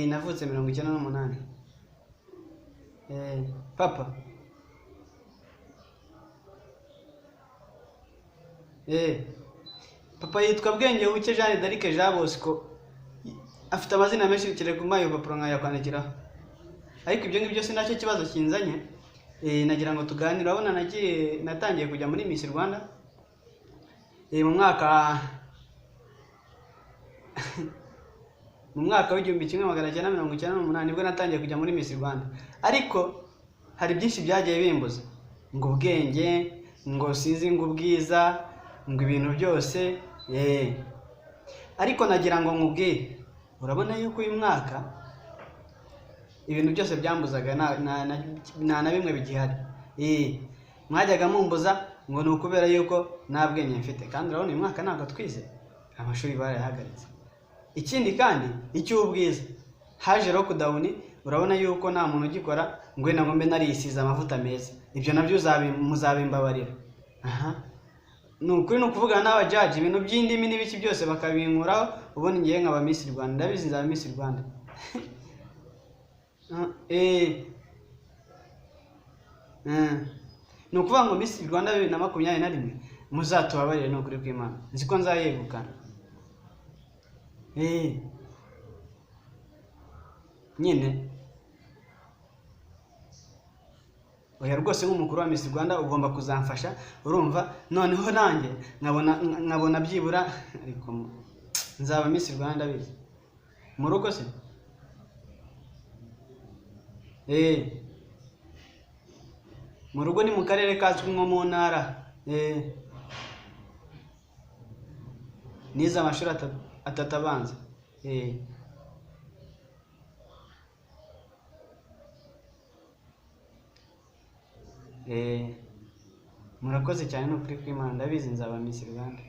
Navutse 98. Papa. Papa yitwa Bwenge Buke Jeanne d'Arc Jean Bosco. Afite amazina menshi, kereka umpaye urupapuro nkayakwandikiraho. Ariko ibyo ngibyo si nacyo kibazo kinzanye. Nagira ngo tuganire. Urabona nagiye natangiye kujya muri Miss Rwanda mu mwaka w'1998 nibwo natangiye kujya muri Miss Rwanda. Ariko hari byinshi byagiye bimbuza, ngo ubwenge, ngo sinzi, ngo ubwiza, ngo ibintu byose. Ariko nagira ngo nkubwire, urabona yuko uyu mwaka ibintu byose byambuzaga nta na bimwe bigihari. Mwajyaga mumbuza ngo ni ukubera yuko nta bwenge mfite, kandi urabona uyu mwaka ntabwo twize, amashuri barayahagaritse. Ikindi kandi icy'ubwiza, haje lockdown, urabona yuko nta muntu ugikora ngo wenda ngo mbe narisize amavuta meza. Ibyo nabyo muzabimbabarira. Aha ni ukuri, ni ukuvugana n'abajaji ibintu by'indimi n'ibiki byose bakabinkuraho, ubundi ngewe nkaba Miss Rwanda. Ndabizi nzaba Miss Rwanda. Ni ukuvuga ngo Miss Rwanda 2021 muzatubabarire, ni ukuri kw'Imana nzi ko nzayegukana. Nyine oya rwose, nk'umukuru wa Miss Rwanda ugomba kuzamfasha, urumva? Noneho nanjye nkabona byibura, ariko nzaba Miss Rwanda ndabizi. Mu rugo se? Mu rugo ni mu karere kazwi nko mu ntara. Nize amashuri atatu abanza. Murakoze cyane, ni ukuri kw'Imana ndabizi nzaba Miss Rwanda.